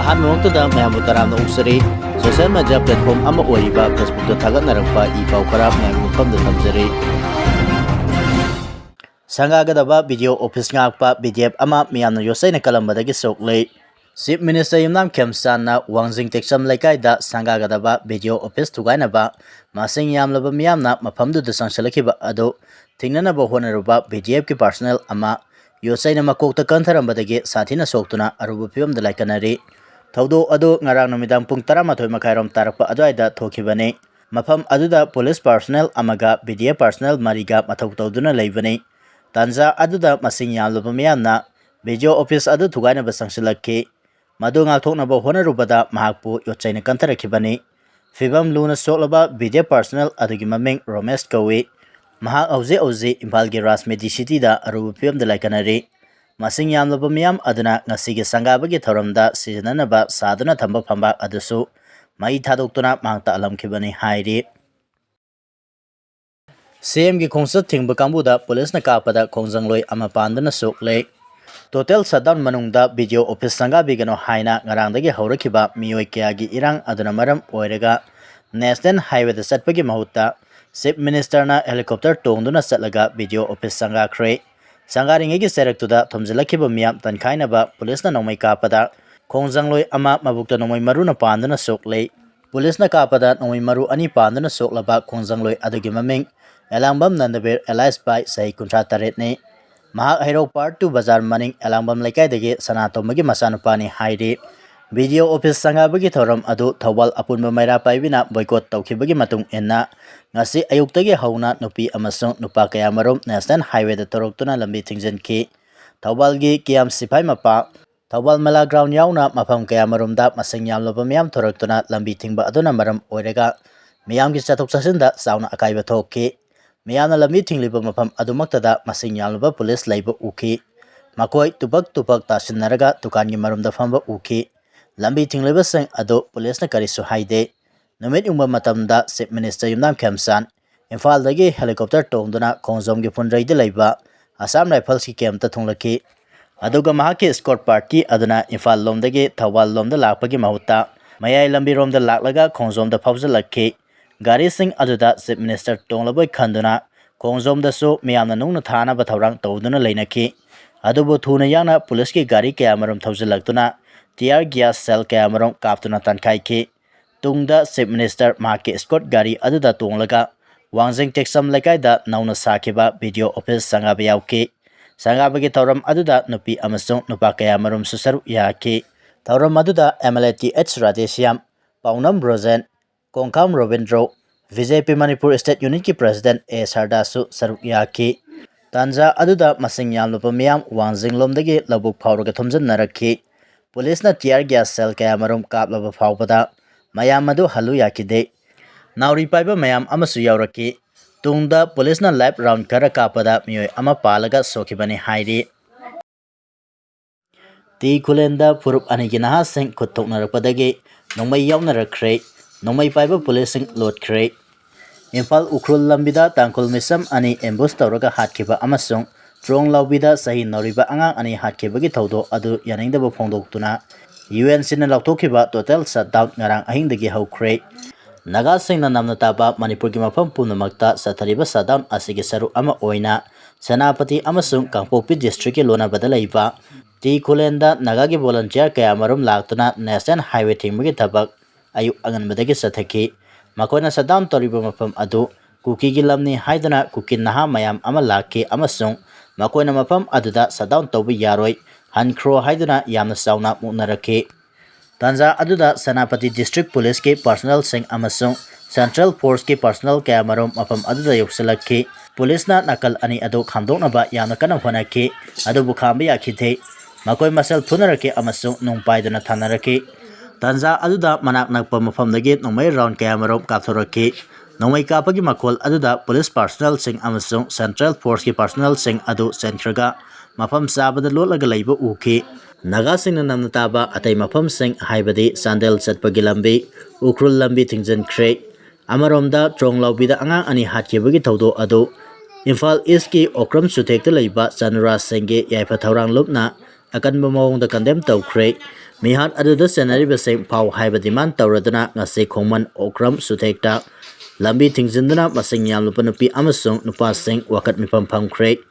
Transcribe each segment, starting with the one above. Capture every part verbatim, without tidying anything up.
ꯑꯍꯥꯟꯕꯃꯛꯇꯗ ꯃꯌꯥꯝꯕꯨ ꯇꯔꯥꯝꯅ ꯑꯣꯛꯆꯔꯤ꯫ Social media platform ꯑꯃ ꯑꯣꯏꯔꯤꯕ Facebookꯇ ꯊꯥꯒꯠꯅꯔꯛꯄ ꯏ ꯄꯥꯎ ꯈꯔ ꯃꯌꯥꯝꯒꯤ ꯃꯐꯝꯗ ꯊꯝꯖꯔꯤ꯫ ꯁꯪꯒꯥꯒꯗꯕ BDO office ꯉꯥꯛꯄ BDF ꯑꯃ ꯃꯤꯌꯥꯝꯅ ꯌꯣꯠꯆꯩꯅ ꯀꯜꯂꯝꯕꯗꯒꯤ ꯁꯣꯛꯂꯦ꯫ Chief Minister ꯌꯨꯝꯅꯥꯝ ꯈꯦꯝꯆꯥꯟꯅ ꯋꯥꯡꯖꯤꯡ ꯇꯦꯛꯆꯝ ꯂꯩꯀꯥꯏꯗ ꯁꯪꯒꯥꯒꯗꯕ BDO office ꯊꯨꯒꯥꯏꯅꯕ ꯃꯁꯤꯡ ꯌꯥꯝꯂꯕ ꯃꯤꯌꯥꯝꯅ ꯃꯐꯝꯗꯨꯗ ꯆꯪꯁꯤꯜꯂꯛꯈꯤꯕ ꯑꯗꯨ ꯊꯤꯡꯅꯅꯕ ꯍꯣꯠꯅꯔꯨꯕ BDFꯀꯤ personnel ꯑꯃ ꯌꯣꯠꯆꯩꯅ ꯃꯀꯣꯛꯇ ꯀꯟꯊꯔꯝꯕꯗꯒꯤ ꯁꯥꯊꯤꯅ ꯁꯣꯛꯇꯨꯅ ꯑꯔꯨꯕ ꯐꯤꯕꯝꯗ ꯂꯥꯏꯀꯠꯅꯔꯤ꯫ ꯊꯧꯗꯣꯛ ꯑꯗꯨ ꯉꯔꯥꯡ ꯅꯨꯃꯤꯗꯥꯡ ꯄꯨꯡ ꯇꯔꯥꯃꯥꯊꯣꯏ ꯃꯈꯥꯏꯔꯣꯝ ꯇꯥꯔꯛꯄ ꯑꯗꯨꯋꯥꯏꯗ ꯊꯣꯛꯈꯤꯕꯅꯤ꯫ ꯃꯐꯝ ꯑꯗꯨꯗ police personnel ꯑꯃꯒ BDF personnel ꯃꯔꯤꯒ ꯃꯊꯧ ꯇꯧꯗꯨꯅ ꯂꯩꯕꯅꯤ꯫ ꯇꯥꯟꯖꯥ ꯑꯗꯨꯗ ꯃꯁꯤꯡ ꯌꯥꯝꯂꯕ ꯃꯤꯌꯥꯝꯅ BDO office ꯑꯗꯨ ꯊꯨꯒꯥꯏꯅꯕ ꯆꯪꯁꯤꯜꯂꯛꯈꯤ꯫ ꯃꯗꯨ ꯉꯥꯛꯊꯣꯛꯅꯕ ꯍꯣꯠꯅꯔꯨꯕꯗ ꯃꯍꯥꯛꯄꯨ ꯌꯣꯠꯆꯩꯅ ꯀꯟꯊꯔꯛꯈꯤꯕꯅꯤ꯫ ꯐꯤꯕꯝ ꯂꯨꯅ ꯁꯣꯛꯂꯕ BDF personnel ꯑꯗꯨꯒꯤ ꯃꯃꯤꯡ ꯔꯣꯃꯦꯁ ꯀꯧꯏ꯫ ꯃꯍꯥꯛ ꯍꯧꯖꯤꯛ ꯍꯧꯖꯤꯛ ꯏꯝꯐꯥꯜꯒꯤ ꯔꯥꯖꯃꯦꯗꯤ ꯁꯤꯇꯤꯗ ꯑꯔꯨꯕ ꯐꯤꯕꯝꯗ ꯂꯥꯏꯀꯠꯅꯔꯤ꯫ ꯃꯁꯤꯡ ꯌꯥꯝꯂꯕ ꯃꯤꯌꯥꯝ ꯑꯗꯨꯅ ꯉꯁꯤꯒꯤ ꯁꯪꯒꯥꯕꯒꯤ ꯊꯧꯔꯝꯗ ꯁꯤꯖꯤꯟꯅꯅꯕ ꯁꯥꯗꯨꯅ ꯊꯝꯕ ꯐꯝꯕꯥꯛ ꯑꯗꯨꯁꯨ ꯃꯩ ꯊꯥꯗꯣꯛꯇꯨꯅ ꯃꯍꯥꯛ ꯇꯥꯛꯍꯜꯂꯝꯈꯤꯕꯅꯤ ꯍꯥꯏꯔꯤ꯫ CMꯒꯤ ꯈꯣꯡꯆꯠ ꯊꯤꯡꯕ ꯀꯥꯡꯕꯨꯗ policeꯅ ꯀꯥꯞꯄꯗ ꯈꯣꯡꯖꯪꯂꯣꯏ ꯑꯃ ꯄꯥꯟꯗꯨꯅ ꯁꯣꯛꯂꯦ꯫ Total shutdown ꯃꯅꯨꯡꯗ BDO office ꯁꯪꯒꯥꯕꯤꯒꯅꯨ ꯍꯥꯏꯅ ꯉꯔꯥꯡꯗꯒꯤ ꯍꯧꯔꯛꯈꯤꯕ ꯃꯤꯑꯣꯏ ꯀꯌꯥꯒꯤ ꯏꯔꯥꯡ ꯑꯗꯨꯅ ꯃꯔꯝ ꯑꯣꯏꯔꯒ National Highwayꯗ ꯆꯠꯄꯒꯤ ꯃꯍꯨꯠꯇ Chief Ministerꯅ helicopter ꯇꯣꯡꯗꯨꯅ ꯆꯠꯂꯒ BDO office ꯁꯪꯒꯥꯈ꯭ꯔꯦ꯫ ꯁꯪꯒꯥꯔꯤꯉꯩꯒꯤ ꯆꯩꯔꯛꯇꯨꯗ ꯊꯣꯝꯖꯤꯜꯂꯛꯈꯤꯕ ꯃꯤꯌꯥꯝ ꯇꯟꯈꯥꯏꯅꯕ policeꯅ ꯅꯣꯡꯃꯩ ꯀꯥꯞꯄꯗ ꯈꯣꯡꯖꯪꯂꯣꯏ ꯑꯃ ꯃꯕꯨꯛꯇ ꯅꯣꯡꯃꯩ ꯃꯔꯨꯅ ꯄꯥꯟꯗꯨꯅ ꯁꯣꯛꯂꯦ꯫ Policeꯅ ꯀꯥꯞꯄꯗ ꯅꯣꯡꯃꯩ ꯃꯔꯨ ꯑꯅꯤ ꯄꯥꯟꯗꯨꯅ ꯁꯣꯛꯂꯕ ꯈꯣꯡꯖꯪꯂꯣꯏ ꯑꯗꯨꯒꯤ ꯃꯃꯤꯡ ꯑꯦꯂꯥꯡꯕꯝ ꯅꯟꯗꯕꯤꯔ alias ꯄꯥꯏ, ꯆꯍꯤ ꯀꯨꯟꯊ꯭ꯔꯥ ꯇꯔꯦꯠꯅꯤ꯫ ꯃꯍꯥꯛ ꯍꯩꯔꯧ Part two ꯕꯖꯥꯔ ꯃꯅꯤꯡ ꯑꯦꯂꯥꯡꯕꯝ ꯂꯩꯀꯥꯏꯗꯒꯤ ꯁꯅꯥꯇꯣꯝꯕꯒꯤ ꯃꯆꯥꯅꯨꯄꯥꯅꯤ ꯍꯥꯏꯔꯤ꯫ BDO office ꯁꯪꯒꯥꯕꯒꯤ ꯊꯧꯔꯝ ꯑꯗꯨ ꯊꯧꯕꯥꯜ ꯑꯄꯨꯟꯕ ꯃꯩꯔꯥ ꯄꯥꯏꯕꯤꯅ boycott ꯇꯧꯈꯤꯕꯒꯤ ꯃꯇꯨꯡ ꯏꯟꯅ ꯉꯁꯤ ꯑꯌꯨꯛꯇꯒꯤ ꯍꯧꯅ ꯅꯨꯄꯤ ꯑꯃꯁꯨꯡ ꯅꯨꯄꯥ ꯀꯌꯥꯃꯔꯨꯝ National Highwayꯗ ꯊꯣꯔꯛꯇꯨꯅ ꯂꯝꯕꯤ ꯊꯤꯡꯖꯤꯟꯈꯤ꯫ ꯊꯧꯕꯥꯜꯒꯤ ꯀꯤꯌꯥꯝ ꯁꯤꯐꯥꯏ ꯃꯄꯥ, ꯊꯧꯕꯥꯜ ꯃꯦꯂꯥ ground ꯌꯥꯎꯅ ꯃꯐꯝ ꯀꯌꯥꯃꯔꯨꯝꯗ ꯃꯁꯤꯡ ꯌꯥꯝꯂꯕ ꯃꯤꯌꯥꯝ ꯊꯣꯔꯛꯇꯨꯅ ꯂꯝꯕꯤ ꯊꯤꯡꯕ ꯑꯗꯨꯅ ꯃꯔꯝ ꯑꯣꯏꯔꯒ ꯃꯤꯌꯥꯝꯒꯤ ꯆꯠꯊꯣꯛ ꯆꯠꯁꯤꯟꯗ ꯆꯥꯎꯅ ꯑꯀꯥꯏꯕ ꯊꯣꯛꯈꯤ꯫ ꯃꯤꯌꯥꯝꯅ ꯂꯝꯕꯤ ꯊꯤꯡꯂꯤꯕ ꯃꯐꯝ ꯑꯗꯨꯃꯛꯇꯗ ꯃꯁꯤꯡ ꯌꯥꯝꯂꯕ police ꯂꯩꯕ ꯎꯈꯤ꯫ ꯃꯈꯣꯏ ꯇꯨꯄꯛ ꯇꯨꯄꯛ ꯇꯥꯁꯤꯟꯅꯔꯒ ꯗꯨꯀꯥꯟꯒꯤ ꯃꯔꯨꯝꯗ ꯐꯝꯕ ꯎꯈꯤ꯫ ꯂꯝꯕꯤ ꯊꯤꯡꯂꯤꯕꯁꯤꯡ ꯑꯗꯨ policeꯅ ꯀꯔꯤꯁꯨ ꯍꯥꯏꯗꯦ꯫ ꯅꯨꯃꯤꯠ ꯌꯨꯡꯕ ꯃꯇꯝꯗ Chief Minister ꯌꯨꯝꯅꯥꯝ ꯈꯦꯝꯆꯥꯟ ꯏꯝꯐꯥꯜꯗꯒꯤ helicopter ꯇꯣꯡꯗꯨꯅ ꯈꯣꯡꯖꯣꯝꯒꯤ ꯐꯨꯟꯗ꯭ꯔꯩꯗ ꯂꯩꯕ Assam Riflesꯀꯤ campꯇ ꯊꯨꯡꯂꯛꯈꯤ꯫ ꯑꯗꯨꯒ ꯃꯍꯥꯛꯀꯤ escort party ꯑꯗꯨꯅ ꯏꯝꯐꯥꯜ ꯂꯣꯝꯗꯒꯤ ꯊꯧꯕꯥꯜ ꯂꯣꯝꯗ ꯂꯥꯛꯄꯒꯤ ꯃꯍꯨꯠꯇ ꯃꯌꯥꯏ ꯂꯝꯕꯤꯔꯣꯝꯗ ꯂꯥꯛꯂꯒ ꯈꯣꯡꯖꯣꯝꯗ ꯐꯥꯎꯖꯤꯜꯂꯛꯈꯤ꯫ ꯒꯥꯔꯤꯁꯤꯡ ꯑꯗꯨꯗ Chief Minister ꯇꯣꯡꯂꯕꯣꯏ ꯈꯟꯗꯨꯅ ꯈꯣꯡꯖꯣꯝꯗꯁꯨ ꯃꯤꯌꯥꯝꯅ ꯅꯨꯡꯅ ꯊꯥꯅꯕ ꯊꯧꯔꯥꯡ ꯇꯧꯗꯨꯅ ꯂꯩꯅꯈꯤ꯫ ꯑꯗꯨꯕꯨ ꯊꯨꯅ ꯌꯥꯡꯅ ꯄꯨꯂꯤꯁꯀꯤ ꯒꯥꯔꯤ ꯀꯌꯥꯃꯔꯨꯝ ꯊꯧꯖꯤꯜꯂꯛꯇꯨꯅ tear gas shell ꯀꯌꯥꯃꯔꯨꯝ ꯀꯥꯞꯇꯨꯅ ꯇꯥꯟꯈꯥꯏꯈꯤ꯫ ꯇꯨꯡꯗ Chief Minister ꯃꯍꯥꯛꯀꯤ escort ꯒꯥꯔꯤ ꯑꯗꯨꯗ ꯇꯣꯡꯂꯒ ꯋꯥꯡꯖꯤꯡ ꯇꯦꯛꯆꯝ ꯂꯩꯀꯥꯏꯗ ꯅꯧꯅ ꯁꯥꯈꯤꯕ BDO office ꯁꯪꯒꯥꯕ ꯌꯥꯎꯈꯤ꯫ ꯁꯪꯒꯥꯕꯒꯤ ꯊꯧꯔꯝ ꯑꯗꯨꯗ ꯅꯨꯄꯤ ꯑꯃꯁꯨꯡ ꯅꯨꯄꯥ ꯀꯌꯥꯃꯔꯨꯝꯁꯨ ꯁꯔꯨꯛ ꯌꯥꯈꯤ꯫ ꯊꯧꯔꯝ ꯑꯗꯨꯗ MLA Th Radheshyam, ꯄꯥꯎꯅꯝ ꯔꯣꯖꯦꯟ, ꯀꯣꯡꯈꯥꯝ Robindro, BJP Manipur State Unit ꯀꯤ President A ꯁꯔꯗꯥꯁꯨ ꯁꯔꯨꯛ ꯌꯥꯈꯤ꯫ ꯇꯥꯟꯖꯥ ꯑꯗꯨꯗ ꯃꯁꯤꯡ ꯌꯥꯝꯂꯕ ꯃꯤꯌꯥꯝ ꯋꯥꯡꯖꯤꯡꯂꯣꯝꯗꯒꯤ ꯂꯧꯕꯨꯛ ꯐꯥꯎꯔꯒ ꯊꯨꯝꯖꯤꯟꯅꯔꯛꯈꯤ꯫ ꯄꯨꯂꯤꯁꯅ tear gas shell ꯀꯌꯥꯃꯔꯨꯝ ꯀꯥꯞꯂꯕ ꯐꯥꯎꯕꯗ ꯃꯌꯥꯝ ꯑꯗꯨ ꯍꯜꯂꯨ ꯌꯥꯈꯤꯗꯦ꯫ ꯅꯥꯎꯔꯤ ꯄꯥꯏꯕ ꯃꯌꯥꯝ ꯑꯃꯁꯨ ꯌꯥꯎꯔꯛꯈꯤ꯫ ꯇꯨꯡꯗ ꯄꯨꯂꯤꯁꯅ live round ꯈꯔ ꯀꯥꯞꯄꯗ ꯃꯤꯑꯣꯏ ꯑꯃ ꯄꯥꯜꯂꯒ ꯁꯣꯛꯈꯤꯕꯅꯤ ꯍꯥꯏꯔꯤ꯫ ꯇꯤ ꯈꯨꯂꯦꯟꯗ ꯐꯨꯔꯨꯞ ꯑꯅꯤꯒꯤ ꯅꯍꯥꯁꯤꯡ ꯈꯨꯠ ꯊꯣꯛꯅꯔꯛꯄꯗꯒꯤ ꯅꯣꯡꯃꯩ ꯌꯥꯎꯅꯔꯛꯈ꯭ꯔꯦ꯫ ꯅꯣꯡꯃꯩ ꯄꯥꯏꯕ ꯄꯨꯂꯤꯁꯁꯤꯡ ꯂꯣꯠꯈ꯭ꯔꯦ꯫ ꯏꯝꯐꯥꯜ ꯎꯈ꯭ꯔꯨꯜ ꯂꯝꯕꯤꯗ ꯇꯥꯡꯈꯨꯜ ꯃꯤꯁꯝ ꯑꯅꯤ ambush ꯇꯧꯔꯒ ꯍꯥꯠꯈꯤꯕ ꯑꯃꯁꯨꯡ ꯇ꯭ꯔꯣꯡ ꯂꯥꯎꯕꯤꯗ ꯆꯍꯤ ꯅꯧꯔꯤꯕ ꯑꯉꯥꯡ ꯑꯅꯤ ꯍꯥꯠꯈꯤꯕꯒꯤ ꯊꯧꯗꯣꯛ ꯑꯗꯨ ꯌꯥꯅꯤꯡꯗꯕ ꯐꯣꯡꯗꯣꯛꯇꯨꯅ UNC ꯅ ꯂꯥꯎꯊꯣꯛꯈꯤꯕ total shutdown ꯉꯔꯥꯡ ꯑꯍꯤꯡꯗꯒꯤ ꯍꯧꯈ꯭ꯔꯦ꯫ ꯅꯥꯒꯥꯁꯤꯡꯅ ꯅꯝꯅ ꯇꯥꯕ ꯃꯅꯤꯄꯨꯔꯒꯤ ꯃꯐꯝ ꯄꯨꯝꯅꯃꯛꯇ ꯆꯠꯊꯔꯤꯕ shutdown ꯑꯁꯤꯒꯤ ꯁꯔꯨꯛ ꯑꯃ ꯑꯣꯏꯅ ꯁꯦꯅꯥꯄꯇꯤ ꯑꯃꯁꯨꯡ ꯀꯥꯡꯄꯣꯛꯄꯤ district ꯀꯤ ꯂꯣꯟꯅꯕꯗ ꯂꯩꯕ ꯇꯤ ꯈꯨꯂꯦꯟꯗ ꯅꯥꯒꯥꯒꯤ volunteer ꯀꯌꯥꯃꯔꯨꯝ ꯂꯥꯛꯇꯨꯅ National Highway ꯊꯤꯡꯕꯒꯤ ꯊꯕꯛ ꯑꯌꯨꯛ ꯑꯉꯟꯕꯗꯒꯤ ꯆꯠꯊꯈꯤ꯫ ꯃꯈꯣꯏꯅ shutdown ꯇꯧꯔꯤꯕ ꯃꯐꯝ ꯑꯗꯨ ꯀꯨꯀꯤꯒꯤ ꯂꯝꯅꯤ ꯍꯥꯏꯗꯨꯅ ꯀꯨꯀꯤ ꯅꯍꯥ ꯃꯌꯥꯝ ꯑꯃ ꯂꯥꯛꯈꯤ ꯑꯃꯁꯨꯡ ꯃꯈꯣꯏꯅ ꯃꯐꯝ ꯑꯗꯨꯗ shutdown ꯇꯧꯕ ꯌꯥꯔꯣꯏ, ꯍꯟꯈ꯭ꯔꯣ ꯍꯥꯏꯗꯨꯅ ꯌꯥꯝꯅ ꯆꯥꯎꯅ ꯃꯨꯛꯅꯔꯛꯈꯤ꯫ ꯇꯥꯟꯖꯥ ꯑꯗꯨꯗ ꯁꯦꯅꯥꯄꯇꯤ district ꯄꯨꯂꯤꯁꯀꯤ personnel ꯁꯤꯡ ꯑꯃꯁꯨꯡ central force ꯀꯤ personnel ꯀꯌꯥꯃꯔꯨꯝ ꯃꯐꯝ ꯑꯗꯨꯗ ꯌꯧꯁꯤꯜꯂꯛꯈꯤ꯫ ꯄꯨꯂꯤꯁꯅ ꯅꯥꯀꯜ ꯑꯅꯤ ꯑꯗꯨ ꯈꯥꯝꯗꯣꯛꯅꯕ ꯌꯥꯝꯅ ꯀꯟꯅ ꯍꯣꯠꯅꯈꯤ, ꯑꯗꯨꯕꯨ ꯈꯥꯝꯕ ꯌꯥꯈꯤꯗꯦ꯫ ꯃꯈꯣꯏ ꯃꯁꯦꯜ ꯐꯨꯅꯔꯛꯈꯤ ꯑꯃꯁꯨꯡ ꯅꯨꯡ ꯄꯥꯏꯗꯨꯅ ꯊꯥꯅꯔꯛꯈꯤ꯫ ꯇꯥꯟꯖꯥ ꯑꯗꯨꯗ ꯃꯅꯥꯛ ꯅꯛꯄ ꯃꯐꯝꯗꯒꯤ ꯅꯣꯡꯃꯩ round ꯀꯌꯥꯃꯔꯨꯝ ꯀꯥꯞꯊꯣꯔꯛꯈꯤ꯫ ꯅꯣꯡꯃꯩ ꯀꯥꯞꯄꯒꯤ ꯃꯈꯣꯜ ꯑꯗꯨꯗ ꯄꯨꯂꯤꯁ personnel ꯁꯤꯡ ꯑꯃꯁꯨꯡ central force ꯀꯤ personnel ꯁꯤꯡ ꯑꯗꯨ ꯆꯦꯟꯈ꯭ꯔꯒ ꯃꯐꯝ ꯆꯥꯕꯗ ꯂꯣꯠꯂꯒ ꯂꯩꯕ ꯎꯈꯤ꯫ ꯅꯥꯒꯥꯁꯤꯡꯅ ꯅꯝꯅ ꯇꯥꯕ ꯑꯇꯩ ꯃꯐꯝꯁꯤꯡ, ꯍꯥꯏꯕꯗꯤ ꯆꯥꯟꯗꯦꯜ ꯆꯠꯄꯒꯤ ꯂꯝꯕꯤ, ꯎꯈ꯭ꯔꯨꯜ ꯂꯝꯕꯤ ꯊꯤꯡꯖꯤꯟꯈ꯭ꯔꯦ꯫ ꯑꯃꯔꯣꯝꯗ, ꯇ꯭ꯔꯣꯡ ꯂꯥꯎꯕꯤꯗ ꯑꯉꯥꯡ ꯑꯅꯤ ꯍꯥꯠꯈꯤꯕꯒꯤ ꯊꯧꯗꯣꯛ ꯑꯗꯨ ꯏꯝꯐꯥꯜ ꯏꯁꯀꯤ ꯑꯣꯀ꯭ꯔꯝ ꯆꯨꯊꯦꯛꯇ ꯂꯩꯕ ꯆꯅꯨꯔꯥꯁꯤꯡꯒꯤ ꯌꯥꯏꯐ ꯊꯧꯔꯥꯡ ꯂꯨꯞꯅ ꯑꯀꯟꯕ ꯃꯑꯣꯡꯗ ꯀꯟꯗꯦꯝ ꯇꯧꯈ꯭ꯔꯦ꯫ ꯃꯤꯍꯥꯠ ꯑꯗꯨꯗ ꯆꯦꯟꯅꯔꯤꯕꯁꯤꯡ ꯐꯥꯎ ꯍꯥꯏꯕ ꯗꯤꯃꯥꯟ ꯇꯧꯔꯗꯨꯅ ꯉꯁꯤ ꯈꯣꯡꯃꯟ ꯑꯣꯀ꯭ꯔꯝ ꯆꯨꯊꯦꯛꯇ ꯂꯝꯕꯤ ꯊꯤꯡꯖꯤꯟꯗꯨꯅ ꯃꯁꯤꯡ ꯌꯥꯝꯂꯕ ꯅꯨꯄꯤ ꯑꯃꯁꯨꯡ ꯅꯨꯄꯥꯁꯤꯡ ꯋꯥꯀꯠ ꯃꯤꯐꯝ ꯐꯝꯈ꯭ꯔꯦ꯫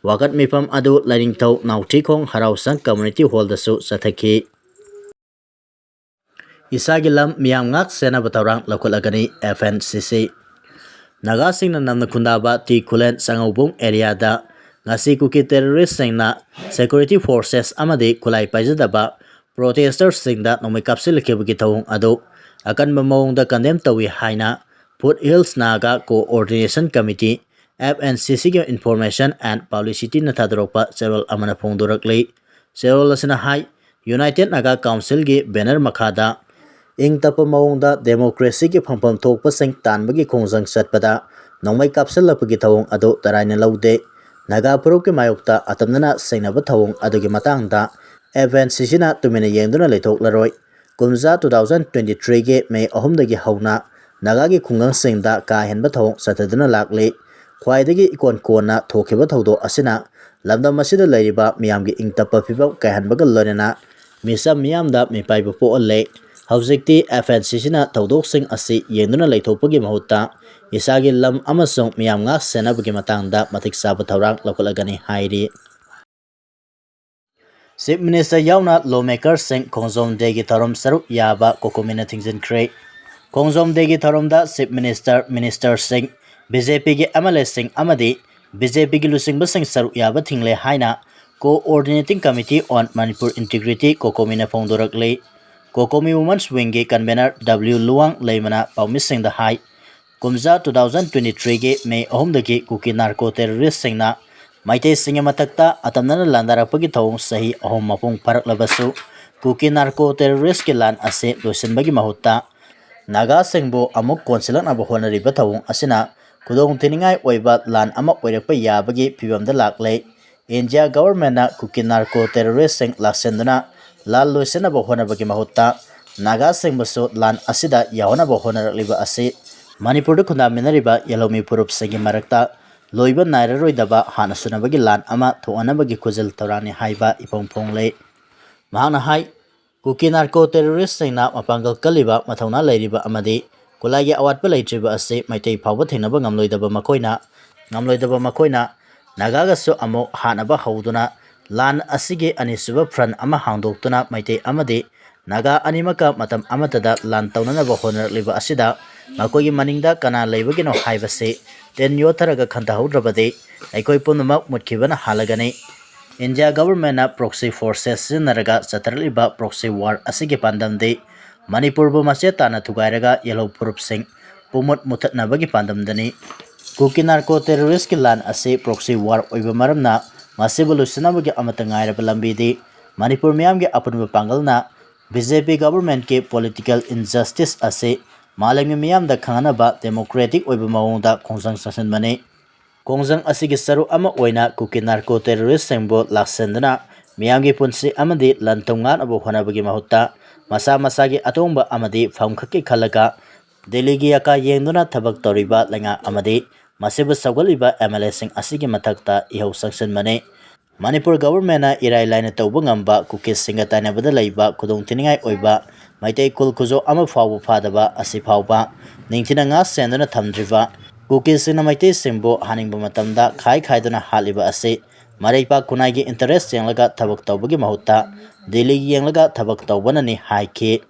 ꯋꯥꯀꯠ ꯃꯤꯐꯝ ꯑꯗꯨ ꯂꯥꯏꯅꯤꯡꯊꯧ ꯅꯥꯎꯊꯤꯈꯣꯡ ꯍꯔꯥꯎꯁꯪ ꯀꯝꯃ꯭ꯌꯨꯅꯤꯇꯤ ꯍꯣꯜꯗꯁꯨ ꯆꯠꯊꯈꯤ꯫ ꯏꯁꯥꯒꯤ ꯂꯝ ꯃꯤꯌꯥꯝ ꯉꯥꯛ ꯁꯦꯟꯅꯕ ꯊꯧꯔꯥꯡ ꯂꯧꯈꯠꯂꯒꯅꯤ, ꯑꯦꯐ ꯑꯦꯟ ꯁꯤ ꯁꯤ꯫ ꯅꯥꯒꯥꯁꯤꯡꯅ ꯅꯝꯅ ꯈꯨꯟꯗꯥꯕ ꯇꯤ ꯈꯨꯂꯦꯟ ꯆꯥꯉꯧꯕꯨꯡ ꯑꯦꯔꯤꯌꯥꯗ ꯉꯁꯤ ꯀꯨꯀꯤ ꯇꯦꯔꯣꯔꯤꯁꯁꯤꯡꯅ ꯁꯦꯀ꯭ꯌꯨꯔꯤꯇꯤ ꯐꯣꯔꯁꯦꯁ ꯑꯃꯗꯤ ꯈꯨꯠꯂꯥꯏ ꯄꯥꯏꯖꯗꯕ ꯄ꯭ꯔꯣꯇꯦꯁꯇꯔꯁꯤꯡꯗ ꯅꯣꯡꯃꯩ ꯀꯥꯞꯁꯤꯜꯂꯛꯈꯤꯕꯒꯤ ꯊꯧꯑꯣꯡ ꯑꯗꯨ ꯑꯀꯟꯕ ꯃꯑꯣꯡꯗ ꯀꯟꯗꯦꯝ ꯇꯧꯏ ꯍꯥꯏꯅ foothills Naga coordination committee, F N C ꯁꯤꯒꯤ ꯏꯟꯐꯣꯔꯃꯦꯁꯟ ꯑꯦꯟ ꯄꯕ꯭ꯂꯤꯁꯤꯇꯤꯅ ꯊꯥꯗꯣꯔꯛꯄ ꯆꯦꯔꯣꯜ ꯑꯃꯅ ꯐꯣꯡꯗꯣꯔꯛꯂꯤ꯫ ꯆꯦꯔꯣꯜ ꯑꯁꯤꯅ ꯍꯥꯏ, ꯌꯨꯅꯥꯏꯇꯦꯠ ꯅꯥꯒꯥ ꯀꯥꯎꯟꯁꯤꯜꯒꯤ ꯕꯦꯅꯔ ꯃꯈꯥꯗ ꯏꯪ ꯇꯞꯄ ꯃꯑꯣꯡꯗ ꯗꯦꯃꯣꯀ꯭ꯔꯦꯁꯤꯒꯤ ꯐꯪꯐꯝ ꯊꯣꯛꯄꯁꯤꯡ ꯇꯥꯟꯕꯒꯤ ꯈꯣꯡꯖꯪ ꯆꯠꯄꯗ ꯅꯣꯡꯃꯩ ꯀꯥꯞꯁꯤꯜꯂꯛꯄꯒꯤ ꯊꯧꯑꯣꯡ ꯑꯗꯨ ꯇꯔꯥꯏꯅ ꯂꯧꯗꯦ꯫ ꯅꯥꯒꯥ ꯐꯨꯔꯨꯞꯀꯤ ꯃꯥꯌꯣꯛꯇ ꯑꯇꯝꯅꯅ ꯁꯦꯡꯅꯕ ꯊꯧꯑꯣꯡ ꯑꯗꯨꯒꯤ ꯃꯇꯥꯡꯗ ꯑꯦꯐ ꯑꯦꯟ ꯁꯤ ꯁꯤꯅ ꯇꯨꯃꯤꯟꯅ ꯌꯦꯡꯗꯨꯅ ꯂꯩꯊꯣꯛꯂꯔꯣꯏ꯫ ꯀꯨꯝꯖꯥ ꯇꯨ ꯊꯥꯎꯖꯟ ꯇ꯭ꯋꯦꯟꯇꯤ ꯊ꯭ꯔꯤꯒꯤ ꯃꯦ ꯑꯍꯨꯝꯗꯒꯤ ꯍꯧꯅ ꯅꯥꯒꯥꯒꯤ ꯈꯨꯡꯒꯪꯁꯤꯡꯗ ꯀꯥ ꯍꯦꯟꯕ ꯊꯧꯑꯣꯡ ꯆꯠꯊꯗꯨꯅ ꯂꯥꯛꯂꯤ꯫ ꯈ꯭ꯋꯥꯏꯗꯒꯤ ꯏꯀꯣꯟ ꯀꯣꯟꯅ ꯊꯣꯛꯈꯤꯕ ꯊꯧꯗꯣꯛ ꯑꯁꯤꯅ ꯂꯝꯗꯝ ꯑꯁꯤꯗ ꯂꯩꯔꯤꯕ ꯃꯤꯌꯥꯝꯒꯤ ꯏꯪ ꯇꯞꯄ ꯐꯤꯕꯝ ꯀꯥꯏꯍꯟꯕꯒ ꯂꯣꯏꯅꯅ ꯃꯤꯆꯝ ꯃꯤꯌꯥꯝꯗ ꯃꯤꯄꯥꯏꯕ ꯄꯣꯛꯍꯜꯂꯦ꯫ ꯍꯧꯖꯤꯛꯇꯤ ꯑꯦꯐ ꯑꯦꯟ ꯁꯤ ꯁꯤꯅ ꯊꯧꯗꯣꯛꯁꯤꯡ ꯑꯁꯤ ꯌꯦꯡꯗꯨꯅ ꯂꯩꯊꯣꯛꯄꯒꯤ ꯃꯍꯨꯠꯇ ꯏꯁꯥꯒꯤ ꯂꯝ ꯑꯃꯁꯨꯡ ꯃꯤꯌꯥꯝ ꯉꯥꯛ ꯁꯦꯟꯅꯕꯒꯤ ꯃꯇꯥꯡꯗ ꯃꯇꯤꯛ ꯆꯥꯕ ꯊꯧꯔꯥꯡ ꯂꯧꯈꯠꯂꯒꯅꯤ ꯍꯥꯏꯔꯤ꯫ ꯆꯤꯐ ꯃꯤꯅꯤꯁꯇꯔ ꯌꯥꯎꯅ ꯂꯣ ꯃꯦꯀꯔꯁꯤꯡ ꯈꯣꯡꯖꯣꯝ ꯗꯦꯒꯤ ꯊꯧꯔꯝ ꯁꯔꯨꯛ ꯌꯥꯕ ꯀꯣꯀꯣꯃꯤꯅ ꯊꯤꯡꯖꯤꯟꯈ꯭ꯔꯦ꯫ ꯈꯣꯡꯖꯣꯝ ꯗꯦꯒꯤ ꯊꯧꯔꯝꯗ ꯆꯤꯐ ꯃꯤꯅꯤꯁꯇꯔ, ꯃꯤꯅꯤꯁꯇꯔꯁꯤꯡ, ꯕꯤ ꯖꯦ ꯄꯤꯒꯤ ꯑꯦꯝ ꯑꯦꯜ ꯑꯦꯁꯤꯡ ꯑꯃꯗꯤ ꯕꯤ ꯖꯦ ꯄꯤꯒꯤ ꯂꯨꯆꯤꯡꯕꯁꯤꯡ ꯁꯔꯨꯛ ꯌꯥꯕ ꯊꯤꯡꯂꯦ ꯍꯥꯏꯅ Coordinating Committee on Manipur Integrity, ꯀꯣꯀꯣꯃꯤꯅ ꯐꯣꯡꯗꯣꯔꯛꯂꯤ꯫ ꯀꯣꯀꯣꯃꯤ ꯋꯨꯃꯟꯁ ꯋꯤꯡꯒꯤ ꯀꯟꯚꯦꯅꯔ ꯗꯕ꯭ꯂꯤꯎ ꯂꯨꯋꯥꯡ ꯂꯩꯃꯅ ꯄꯥꯎꯃꯤꯁꯤꯡꯗ ꯍꯥꯏ, ꯀꯨꯝꯖꯥ ꯇꯨ ꯊꯥꯎꯖꯟ ꯇ꯭ꯋꯦꯟꯇꯤ ꯊ꯭ꯔꯤꯒꯤ ꯃꯦ ꯑꯍꯨꯝꯗꯒꯤ ꯀꯨꯀꯤ ꯅꯥꯔꯀꯣ ꯇꯦꯔꯣꯔꯤꯁꯁꯤꯡꯅ ꯃꯩꯇꯩꯁꯤꯡꯒꯤ ꯃꯊꯛꯇ ꯑꯇꯝꯅꯅ ꯂꯥꯟꯗꯥꯔꯛꯄꯒꯤ ꯊꯧꯑꯣꯡ ꯆꯍꯤ ꯑꯍꯨꯝ ꯃꯄꯨꯡ ꯐꯥꯔꯛꯂꯕꯁꯨ, ꯀꯨꯀꯤ ꯅꯥꯔꯀꯣ ꯇꯦꯔꯣꯔꯤꯁꯀꯤ ꯂꯥꯟ ꯑꯁꯤ ꯂꯣꯏꯁꯤꯟꯕꯒꯤ ꯃꯍꯨꯠꯇ ꯅꯥꯒꯥꯁꯤꯡꯕꯨ ꯑꯃꯨꯛ ꯀꯣꯟꯁꯤꯜꯂꯛꯅꯕ ꯍꯣꯠꯅꯔꯤꯕ ꯊꯧꯑꯣꯡ ꯑꯁꯤꯅ ꯈꯨꯗꯣꯡ ꯊꯤꯅꯤꯡꯉꯥꯏ ꯑꯣꯏꯕ ꯂꯥꯟ ꯑꯃ ꯑꯣꯏꯔꯛꯄ ꯌꯥꯕꯒꯤ ꯐꯤꯕꯝꯗ ꯂꯥꯛꯂꯦ꯫ ꯏꯟꯗꯤꯌꯥ ꯒꯚꯔꯟꯃꯦꯟꯠꯅ ꯀꯨꯀꯤ ꯅꯥꯔꯀꯣ ꯇꯦꯔꯣꯔꯤꯁꯁꯤꯡ ꯂꯥꯛꯁꯤꯟꯗꯨꯅ ꯂꯥꯟ ꯂꯣꯏꯁꯤꯟꯅꯕ ꯍꯣꯠꯅꯕꯒꯤ ꯃꯍꯨꯠꯇ ꯅꯥꯒꯥꯁꯤꯡꯕꯨꯁꯨ ꯂꯥꯟ ꯑꯁꯤꯗ ꯌꯥꯎꯍꯟꯅꯕ ꯍꯣꯠꯅꯔꯛꯂꯤꯕ ꯑꯁꯤ ꯃꯅꯤꯄꯨꯔꯗ ꯈꯨꯟꯗꯥꯃꯤꯟꯅꯔꯤꯕ ꯌꯦꯜꯍꯧꯃꯤ ꯐꯨꯔꯨꯞꯁꯤꯡꯒꯤ ꯃꯔꯛꯇ ꯂꯣꯏꯕ ꯅꯥꯏꯔꯔꯣꯏꯗꯕ ꯍꯥꯟꯅ ꯁꯨꯅꯕꯒꯤ ꯂꯥꯟ ꯑꯃ ꯊꯣꯛꯍꯟꯅꯕꯒꯤ ꯈꯨꯖꯤꯜ ꯊꯧꯔꯥꯡꯅꯤ ꯍꯥꯏꯕ ꯏꯐꯣꯡ ꯐꯣꯡꯂꯦ꯫ ꯃꯍꯥꯛꯅ ꯍꯥꯏ, ꯀꯨꯀꯤ ꯅꯥꯔꯀꯣ ꯇꯦꯔꯣꯔꯤꯁꯁꯤꯡꯅ ꯃꯄꯥꯡꯒꯜ ꯀꯜꯂꯤꯕ, ꯃꯊꯧꯅꯥ ꯂꯩꯔꯤꯕ ꯑꯃꯗꯤ ꯈꯨꯠꯂꯥꯏꯒꯤ ꯑꯋꯥꯠꯄ ꯂꯩꯇ꯭ꯔꯤꯕ ꯑꯁꯤ ꯃꯩꯇꯩ ꯐꯥꯎꯕ ꯊꯦꯡꯅꯕ ꯉꯝꯂꯣꯏꯗꯕ ꯃꯈꯣꯏꯅ, ꯉꯝꯂꯣꯏꯗꯕ ꯃꯈꯣꯏꯅ ꯅꯥꯒꯥꯒꯁꯨ ꯑꯃꯨꯛ ꯍꯥꯠꯅꯕ ꯍꯧꯗꯨꯅ ꯂꯥꯟ ꯑꯁꯤꯒꯤ ꯑꯅꯤꯁꯨꯕ front ꯑꯃ ꯍꯥꯡꯗꯣꯛꯇꯨꯅ ꯃꯩꯇꯩ ꯑꯃꯗꯤ ꯅꯥꯒꯥ ꯑꯅꯤꯃꯛꯀ ꯃꯇꯝ ꯑꯃꯠꯇꯗ ꯂꯥꯟ ꯇꯧꯅꯅꯕ ꯍꯣꯠꯅꯔꯛꯂꯤꯕ ꯑꯁꯤꯗ ꯃꯈꯣꯏꯒꯤ ꯃꯅꯤꯡꯗ ꯀꯅꯥ ꯂꯩꯕꯒꯤꯅꯣ ꯍꯥꯏꯕꯁꯤ ꯇꯦꯟ ꯌꯣꯠꯊꯔꯒ ꯈꯟꯊꯍꯧꯗ꯭ꯔꯕꯗꯤ ꯑꯩꯈꯣꯏ ꯄꯨꯝꯅꯃꯛ ꯃꯨꯠꯈꯤꯕꯅ ꯍꯥꯜꯂꯒꯅꯤ꯫ ꯏꯟꯗꯤꯌꯥ ꯒꯚꯔꯟꯃꯦꯟꯠꯅ proxy forces ꯁꯤꯖꯤꯟꯅꯔꯒ ꯆꯠꯊꯔꯛꯂꯤꯕ proxy war ꯑꯁꯤꯒꯤ ꯄꯥꯟꯗꯝꯗꯤ ꯃꯅꯤꯄꯨꯔꯕꯨ ꯃꯆꯦꯠ ꯇꯥꯅ ꯊꯨꯒꯥꯏꯔꯒ ꯌꯦꯜꯍꯧ ꯐꯨꯔꯨꯞꯁꯤꯡ ꯄꯨꯝꯃꯨꯠ ꯃꯨꯊꯠꯅꯕꯒꯤ ꯄꯥꯟꯗꯝꯗꯅꯤ꯫ ꯀꯨꯀꯤ ꯅꯥꯔꯀꯣ ꯇꯦꯔꯣꯔꯤꯁꯀꯤ ꯂꯥꯟ ꯑꯁꯤ proxy war ꯑꯣꯏꯕ ꯃꯔꯝꯅ ꯃꯁꯤꯕꯨ ꯂꯣꯏꯁꯤꯟꯅꯕꯒꯤ ꯑꯃꯠꯇ ꯉꯥꯏꯔꯕ ꯂꯝꯕꯤꯗꯤ ꯃꯅꯤꯄꯨꯔ ꯃꯤꯌꯥꯝꯒꯤ ꯑꯄꯨꯟꯕ ꯄꯥꯡꯒꯜꯅ ꯕꯤ ꯖꯦ ꯄꯤ ꯒꯚꯔꯟꯃꯦꯟꯠꯀꯤ political injustice ꯑꯁꯤ ꯃꯥꯂꯦꯝꯒꯤ ꯃꯤꯌꯥꯝꯗ ꯈꯪꯍꯟꯅꯕ democratic ꯑꯣꯏꯕ ꯃꯑꯣꯡꯗ ꯈꯣꯡꯖꯪ ꯆꯪꯁꯤꯟꯕꯅꯤ꯫ ꯈꯣꯡꯖꯪ ꯑꯁꯤꯒꯤ ꯁꯔꯨꯛ ꯑꯃ ꯑꯣꯏꯅ ꯀꯨꯀꯤ ꯅꯥꯔꯀꯣ ꯇꯦꯔꯣꯔꯤꯁꯁꯤꯡꯕꯨ ꯂꯥꯛꯁꯤꯟꯗꯨꯅ ꯃꯤꯌꯥꯝꯒꯤ ꯄꯨꯟꯁꯤ ꯑꯃꯗꯤ ꯂꯟ ꯊꯨꯝ ꯉꯥꯛꯅꯕ ꯍꯣꯠꯅꯕꯒꯤ ꯃꯍꯨꯠꯇ ꯃꯁꯥ ꯃꯁꯥꯒꯤ ꯑꯇꯣꯡꯕ ꯑꯃꯗꯤ ꯐꯝꯈꯛꯀꯤ ꯈꯜꯂꯒ ꯗꯤꯜꯂꯤꯒꯤ ꯑꯀꯥ ꯌꯦꯡꯗꯨꯅ ꯊꯕꯛ ꯇꯧꯔꯤꯕ ꯂꯩꯉꯥꯛ ꯑꯃꯗꯤ ꯃꯁꯤꯕꯨ ꯁꯧꯒꯠꯂꯤꯕ ꯑꯦꯝ ꯑꯦꯜ ꯑꯦꯁꯤꯡ ꯑꯁꯤꯒꯤ ꯃꯊꯛꯇ ꯏꯍꯧ ꯆꯪꯁꯤꯟꯕꯅꯤ꯫ ꯃꯅꯤꯄꯨꯔ ꯒꯚꯔꯟꯃꯦꯟꯠꯅ ꯏꯔꯥꯏ ꯂꯥꯏꯅ ꯇꯧꯕ ꯉꯝꯕ ꯀꯨꯀꯤꯁꯤꯡꯒ ꯇꯥꯏꯅꯕꯗ ꯂꯩꯕ ꯈꯨꯗꯣꯡꯊꯤꯅꯤꯡꯉꯥꯏ ꯑꯣꯏꯕ ꯃꯩꯇꯩ ꯀꯨꯜ ꯈꯨꯖꯣ ꯑꯃ ꯐꯥꯎꯕ ꯐꯥꯗꯕ ꯑꯁꯤ ꯐꯥꯎꯕ ꯅꯤꯡꯊꯤꯅ ꯉꯥꯛ ꯁꯦꯟꯗꯨꯅ ꯊꯝꯗ꯭ꯔꯤꯕ ꯀꯨꯀꯤꯁꯤꯡꯅ ꯃꯩꯇꯩꯁꯤꯡꯕꯨ ꯍꯥꯠꯅꯤꯡꯕ ꯃꯇꯝꯗ ꯈꯥꯏ ꯈꯥꯏꯗꯨꯅ ꯍꯥꯠꯂꯤꯕ ꯑꯁꯤ ꯃꯔꯩꯄꯥꯛ ꯈꯨꯟꯅꯥꯏꯒꯤ interest ꯌꯦꯡꯂꯒ ꯊꯕꯛ ꯇꯧꯕꯒꯤ ꯃꯍꯨꯠꯇ ꯗꯤꯜꯂꯤꯒꯤ ꯌꯦꯡꯂꯒ ꯊꯕꯛ ꯇꯧꯕꯅꯅꯤ ꯍꯥꯏꯈꯤ꯫